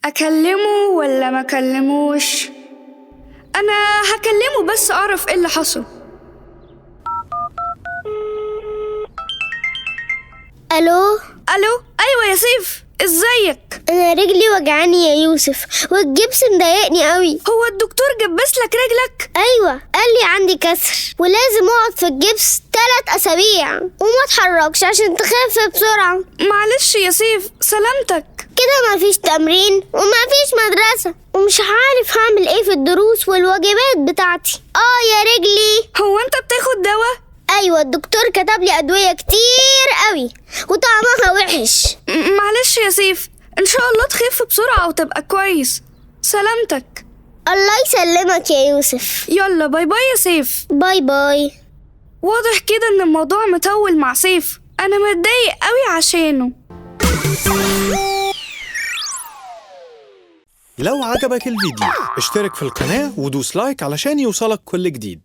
اكلمه ولا ما اكلموش؟ انا هكلمه بس اعرف ايه اللي حصل. الو. الو، ايوه يا سيف، ازيك؟ انا رجلي وجعاني يا يوسف، والجبس مضايقني قوي. هو الدكتور جبس لك رجلك؟ ايوه، قال لي عندي كسر ولازم اقعد في الجبس 3 اسابيع وما اتحركش عشان تخف بسرعه. معلش يا سيف، سلامتك. كده مفيش تمرين ومفيش مدرسه، ومش عارف هعمل ايه في الدروس والواجبات بتاعتي. يا رجلي. هو انت بتاخد دواء؟ ايوه، الدكتور كتب لي ادويه كتير قوي وطعمها وحش. معلش يا سيف، ان شاء الله تخف بسرعه وتبقى كويس. سلامتك. الله يسلمك يا يوسف. يلا bye bye يا سيف. bye bye. واضح كده ان الموضوع مطول مع سيف، انا متضايق قوي عشانه. لو عجبك الفيديو اشترك في القناة ودوس like علشان يوصلك كل جديد.